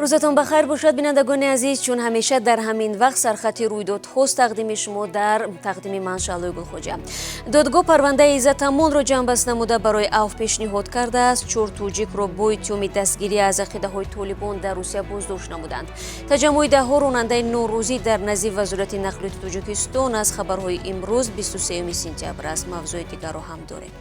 Рӯзатон ба хайр бошад, бинандагони азиз. Чун ҳамеша дар ҳамин вақт сархати рӯйдодҳост тақдими шумо, дар тақдими ман Шаълои Гулхоҷа. Додгоҳ парвандаи Иззат Амонро ҷамъбаст намуда, барои авф пешниҳод кардааст. Чор тоҷикро бо иттиҳоми дастгирӣ аз ақидаҳои толибон дар Русия боздошт намуданд. Таҷаммуи даҳҳо ронандаи норӯзӣ дар назди Вазорати нақлиёти Тоҷикистон аз хабарҳои имрӯз, 23 сентябр аст. Мавзӯи дигарро ҳам дорем.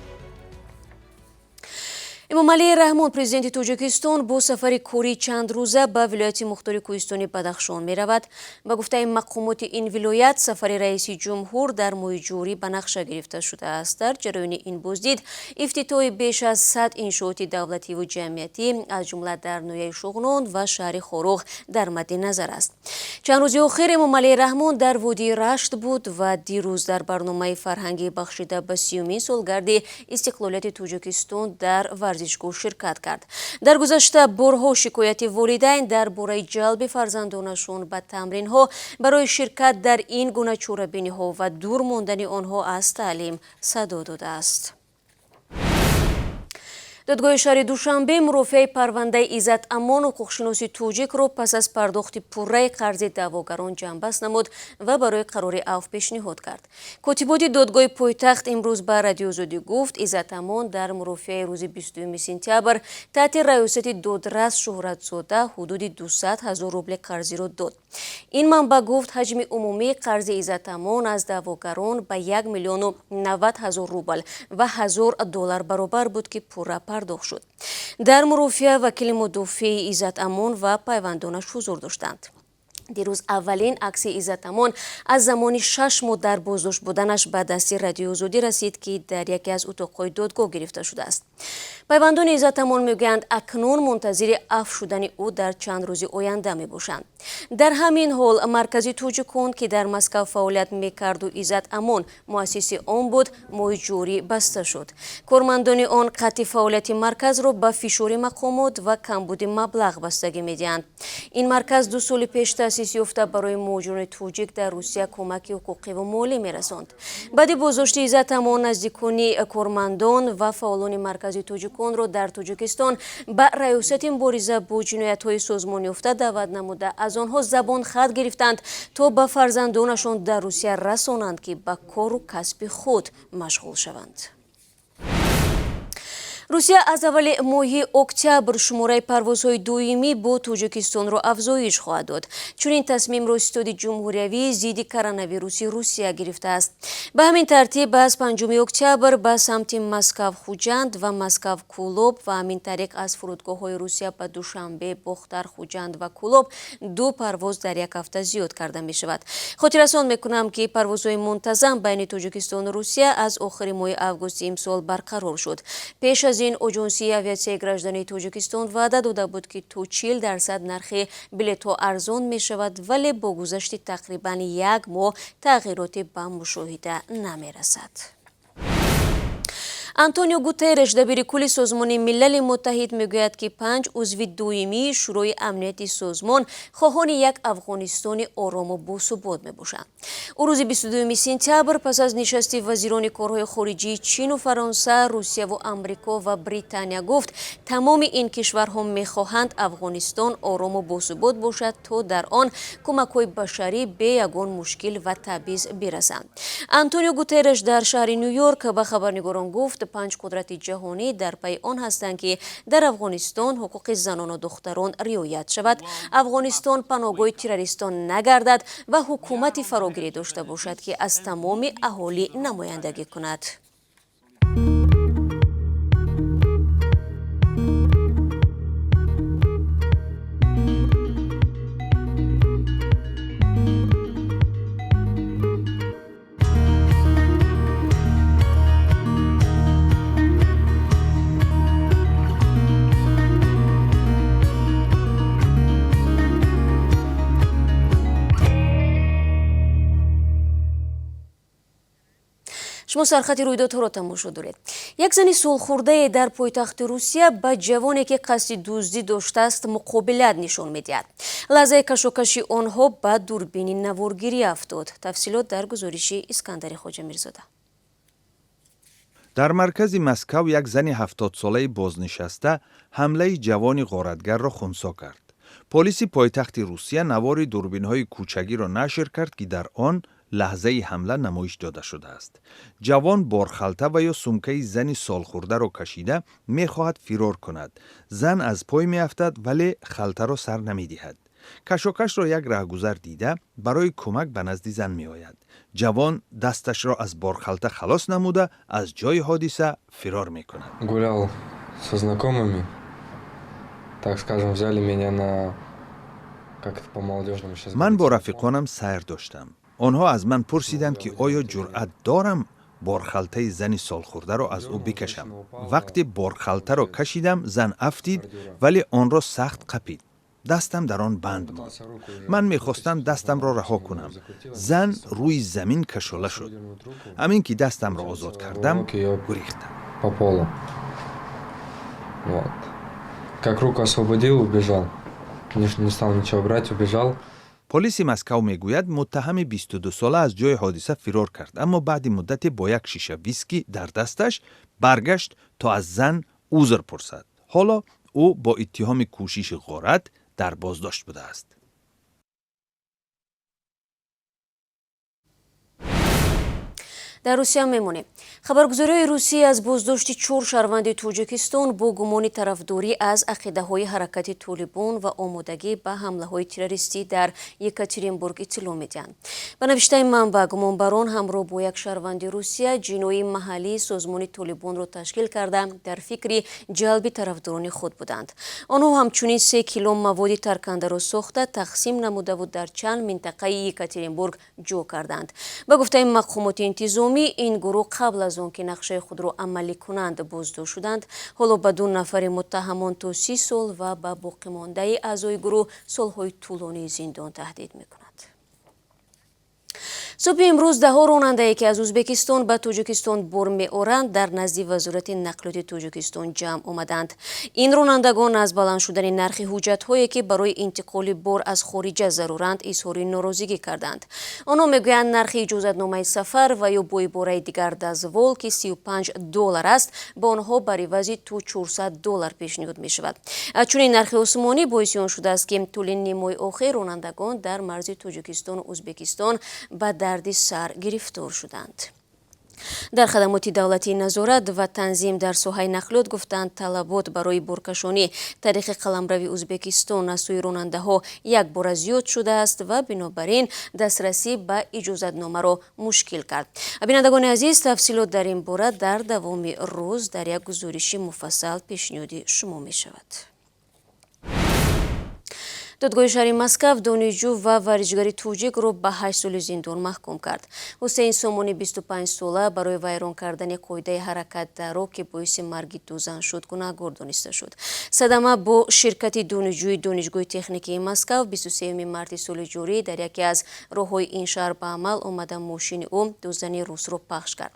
Эмомалӣ Раҳмон, президенти Тоҷикистон, бо сафари кории чандрӯза ба вилояти мухтори кӯҳистони Бадахшон меравад. Ба гуфтаи мақомоти ин вилоят, сафари раиси ҷумҳур дар моҳи ҷорӣ ба нақша гирифта шудааст. Дар ҷараёни ин боздид ифтитоҳи беш аз 100 иншооти давлативу ҷамъиятӣ, аз ҷумла дар ноҳияи Шуғнон ва шаҳри Хоруғ, дар мадди назар аст. Чанд рӯзи охир Эмомалӣ Раҳмон дар водии Рашт буд ва дирӯз дар барномаи фарҳангӣ, бахшида ба 30-умин солгарди истиқлолияти Тоҷикистон, дар варзишгоҳ ширкат кард. Дар гузашта борҳо шикояти волидайн дар бораи ҷалби фарзандонашон ба тамринҳо барои ширкат дар ин гуна чорабиниҳо ва дур мондани онҳо аз таълим садо додааст. Додгоҳи шаҳри Душанбе мурофиаи парвандаи Иззат Амон, ҳуқуқшиноси тоҷикро, пас аз пардохти пурраи қарзи даъвогарон ҷамъбаст намуд ва барои қарори авф пешниҳод кард. Котиботи додгоҳи пойтахт имрӯз ба Радиоозодӣ гуфт, Иззат Амон дар мурофиаи рӯзи 22 сентябр таҳти раёсати додрас Шӯҳратзода ҳудуди 200 ҳазор рубли қарзиро дод. Ин манбаъ гуфт, ҳаҷми умумии қарзи Иззат Амон аз даъвогарон ба 1 миллиону 90 ҳазор рубл ва 1000 доллар баробар буд, ки пурра пардохт шуд. Дар мурофиа вакили мудофеи Иззат Амон ва пайвандонаш ҳузур доштанд. Дирӯз аввалин акси Иззат Амон аз замони 6 моҳ дар боздошт буданаш ба дасти Радиоозодӣ расид, ки дар яке аз утоқҳои додгоҳ гирифта шудааст. Пайвандони Иззат Амон мегӯянд, акнун мунтазири афв шудани ӯ дар чанд рӯзи оянда мебошанд. Дар ҳамин ҳол, Маркази тоҷикон, ки дар Москав фаъолият мекарду Иззат Амон муассиси он буд, моҳи ҷорӣ баста шуд. Кормандони он қатъи фаъолияти марказро ба фишори мақомот ва камбуди маблағ бастагӣ медиҳанд. Ин марказ 2 соли пеш таъсис ёфта, барои муҳоҷирони тоҷик дар Русия кӯмаки ҳуқуқиву молӣ мерасонд. Баъди боздошти Иззат Амон наздикони кормандон ва фаъолони Маркази тоҷиконро дар Тоҷикистон ба Раёсати мубориза бо ҷиноятҳои созмонёфта даъват намуда, аз онҳо забонхат гирифтанд, то ба фарзандонашон дар Русия расонанд, ки ба кору касби худ машғул шаванд. Русия аз аввали моҳи октябр шумораи парвозҳои доимӣ бо Тоҷикистонро афзоиш хоҳад дод. Чунин тасмимро Ситоди ҷумҳуриявии зидди коронавируси Русия гирифтааст. Ба ҳамин тартиб, аз 5 октябр ба самти Москав Хуҷанд ва Москав Кӯлоб ва ҳамин тариқ аз фурудгоҳҳои Русия ба Душанбе, Бохтар, Хуҷанд ва Кӯлоб ду парвоз дар як ҳафта зиёд карда мешавад. Хотиррасон мекунам, ки парвозҳои мунтазам байни Тоҷикистону Русия аз охири моҳи августи имсол барқарор шуд. Пеш аз ин Оҷонсии авиатсияи граждании Тоҷикистон ваъда дода буд, ки то 40% нархи билетҳо арзон мешавад, вале бо гузашти тақрибан як моҳ тағйироте ба мушоҳида намерасад. Антонио Гутерреш, дабири кулли Созмони Милали Муттаҳид, мегӯяд, ки панҷ узви доимии Шӯрои амнияти созмон хоҳони як Афғонистони орому босубот мебошанд. Ӯ рӯзи 22 сентябр пас аз нишасти вазирони корҳои хориҷии Чину Фаронса, Русияву Амрико ва Британия гуфт, тамоми ин кишварҳо мехоҳанд Афғонистон орому босубот бошад, то дар он кӯмакҳои башарӣ бе ягон мушкил ва табъиз бирасанд. Антонио Гутерреш дар шаҳри Ню Йорк ба хабарнигорон гуфт, панҷ қудрати ҷаҳонӣ дар пайи он ҳастанд, ки дар Афғонистон ҳуқуқи занону духтарон риоят шавад, Афғонистон паноҳгоҳи террористон нагардад ва ҳукумати фарогирӣ дошта бошад, ки аз тамоми аҳолӣ намояндагӣ кунад. Шумо сархати рӯйдодҳоро тамошо доред. Як зани солхӯрдае дар пойтахти Русия ба ҷавоне, ки қасди дуздӣ доштааст, муқобилат нишон медиҳад. Лаҳзаи кашокаши онҳо ба дурбини наворгирӣ афтод. Тафсилот дар гузориши Искандари Хоҷамирзода. Дар маркази Москав як зани 70-солаи бознишаста ҳамлаи ҷавони ғоратгарро хунсо кард. Полиси пойтахти Русия навори дурбинҳои кӯчагиро нашр кард, ки дар он лаҳзаи ҳамла намоиш дода шудааст. Ҷавон борхалта ва ё сумкаи зани солхӯрдаро кашида мехоҳад фирор кунад. Зан аз пой меафтад, вале халтаро сар намедиҳад. Кашокашро як раҳгузар дида, барои кӯмак ба назди зан меояд. Ҷавон дасташро аз борхалта халос намуда, аз ҷои ҳодиса фирор мекунад. Гулял со знакомыми, так скажем, взяли меня на, как это по-молодежному сейчас Ман бо говорится, рафиқонам сайр доштам. Онҳо аз ман пурсиданд, ки оё ҷуръат дорам борхалтаи зани солхӯрдаро аз ӯ бикашам. Вақте борхалтаро кашидам, зан афтид, вале онро сахт қапид. Дастам дар он банд монд. Ман мехостам дастамро раҳо кунам. Зан рӯи замин кашола шуд. Ҳамин ки дастамро озод кардам, гурехтам. По полу. Вот. Как руку освободил, убежал. Не стал ничего брать, убежал. Полиси Москав мегӯяд, муттаҳами 22сола аз ҷои ҳодиса фирор кард, аммо баъди муддате бо як шиша виски дар дасташ баргашт, то аз зан узр пурсад. Ҳоло ӯ бо иттиҳоми кӯшиши ғорат дар боздошт будааст. Дар Русия мемонем. Хабаргузориҳои Русия аз боздошти чор шаҳрванди Тоҷикистон бо гумони тарафдорӣ аз ақидаҳои ҳаракати Толибон ва омодагӣ ба ҳамлаҳои террористӣ дар Екатеринбург иттилоъ медиҳанд. Ба навиштаи манбаъ, гумонбарон ҳамроҳ бо як шаҳрванди Русия ҷиноии маҳаллии созмони Толибонро ташкил карда, дар фикри ҷалби тарафдорони худ буданд. Онҳо ҳамчунин 3 кило маводи таркандаро сохта, тақсим намудаву дар чанд минтақаи Екатеринбург ҷо карданд. Ба гуфтаи мақомоти интизомӣ, ин гурӯҳ қабл аз он ки нақшаи худро амалӣ кунанд, боздошт шуданд. Ҳоло ба ду нафари муттаҳамон то 30 сол ва ба боқимондаи аъзои гурӯҳ солҳои тӯлонии зиндон таҳдид мекунад. Субҳи имрӯз даҳо ронандае, ки аз Ӯзбекистон ба Тоҷикистон бор меоранд, дар назди Вазорати нақлиёти Тоҷикистон ҷамъ омаданд. Ин ронандагон аз баланд шудани нархи ҳуҷҷатҳое, ки барои интиқоли бор аз хориҷа заруранд, изҳори норозигӣ карданд. Онҳо мегӯянд, нархи иҷозатномаи сафар ва ё бо ибораи дигар дозвол, ки 35 доллар аст, ба онҳо бар ивази то 400 доллар пешниҳод мешавад. Чунин нархи осмонӣ боиси он шудааст, ки тӯли нимои охир ронандагон дар марзи Тоҷикистону Ӯзбекистон ба дарди сар гирифтор шуданд. Дар хадамоти давлатии назорат ва танзим дар соҳаи нақлиёт гуфтанд, талабот барои боркашонӣ тариқи қаламрави Ӯзбекистон аз сӯи ронандаҳо якбора зиёд шудааст ва бинобар ин дастрасӣ ба иҷозатномаро мушкил кард. Бинандагони азиз, тафсилот дар ин бора дар давоми рӯз дар як гузориши муфассал пешниҳоди шумо мешавад. Додгоҳи шаҳри Москав донишҷӯ ва варзишгари тоҷикро ба 8 соли зиндон маҳкум кард. Ҳусейн Сомони 25сола барои вайрон кардани қоидаи ҳаракат дар роҳ, ки боиси марги ду зан шуд, гунаҳгор дониста шуд. Садама бо ширкати донишҷӯи Донишгоҳи техникии Москав 23 марти соли ҷорӣ дар яке аз роҳҳои ин шаҳр ба амал омада, мошини ӯ ду зани русро пахш кард.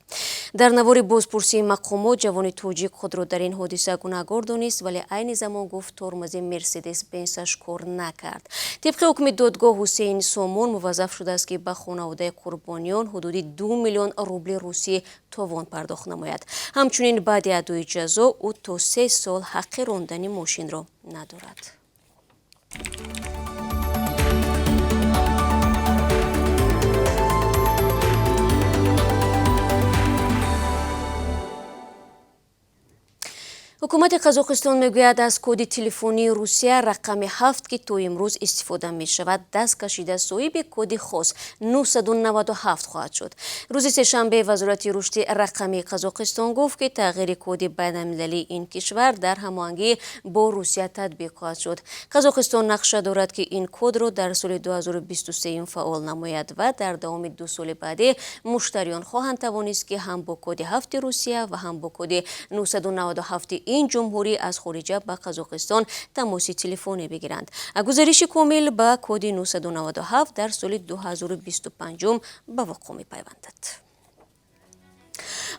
Дар навори бозпурсии мақомот ҷавони тоҷик худро дар ин ҳодиса гунаҳгор донист, вале айни замон гуфт, тормози Мерседес Бенсаш кор накард. Тибқи ҳукми додгоҳ, Ҳусейн Сомон муваззаф шудааст, ки ба хонаводаи қурбониён ҳудуди 2 миллион рубли русӣ товон пардохт намояд. Ҳамчунин баъди адои ҷазо ӯ то 3 сол ҳаққи рондани мошинро надорад. Ҳукумати Қазоқистон мегӯяд, аз коди телефонии Русия рақами ҳафт, ки то имрӯз истифода мешавад, даст кашида, соҳиби коди хос 997 хоҳад шуд. Рӯзи сешанбе Вазорати рушди рақамии Қазоқистон гуфт, ки тағйири коди байналмилалии ин кишвар дар ҳамоҳангӣ бо Русия татбиқ хоҳад шуд. Қазоқистон нақша дорад, ки ин кодро дар соли 2023 фаъол намояд ва дар давоми 2 соли баъдӣ муштариён хоҳанд тавонист, ки ҳам бо коди ҳафти Русия ва ҳам бо коди 997 ин ҷумҳурӣ аз хориҷа ба Қазоқистон тамоси телефонӣ бигиранд. Гузариши комил ба коди 997 дар соли 2025 ба вуқӯъ мепайвандад.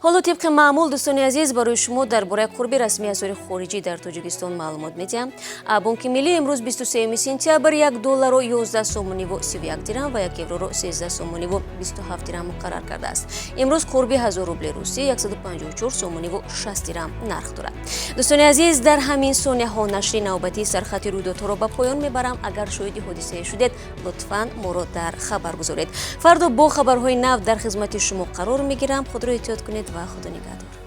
Ҳоло тибқи маъмул, дӯстони азиз, барои шумо дар бораи қурби расмии асъори хориҷӣ дар Тоҷикистон маълумот медиҳам. Бонки Миллӣ имрӯз, 23 сентябр, 1 долларро 11 сомониву 31 дирам ва 1 евроро 13 сомониву 27 дирам муқаррар кардааст. Имрӯз қурби 1000 рубли русӣ 154 сомониву 60 дирам нарх дорад. Дӯстони азиз, дар ҳамин сонияҳо нашри навбатии Сархати рӯйдодҳоро ба поён мебарам. Агар шоҳиди ҳодисае шудед, лутфан моро дар хабар гузоред. Фардо бо хабарҳои нав дар хизмати шумо қарор мегирам. Худро эҳтиёт кунед ва Худо нигаҳдор.